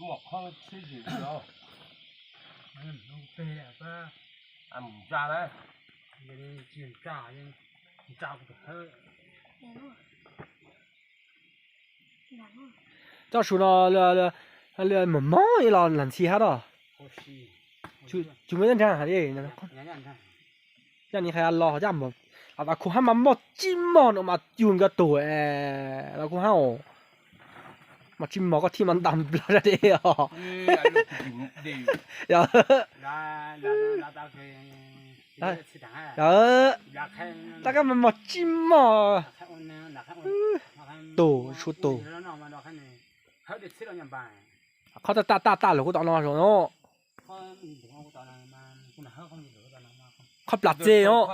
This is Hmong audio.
Muaj qhov txhib zim os. Mus tsa na. Tsob su no mob mob los lam ntxhi hab os. Tsis muaj nrag li. Yaj ni hais los, yaj, a, kuv hab mas mob tsib mog no mas yug nkawd tug, a, kuv hab, mas tsib mog koj thiaj mas ntas nplog zaj de os. Yog, rov qab mas mog tsib mog. Tus, su tus. Qhov taj taj taj lug kuv tom no zoo no. Qhov plas txeg os.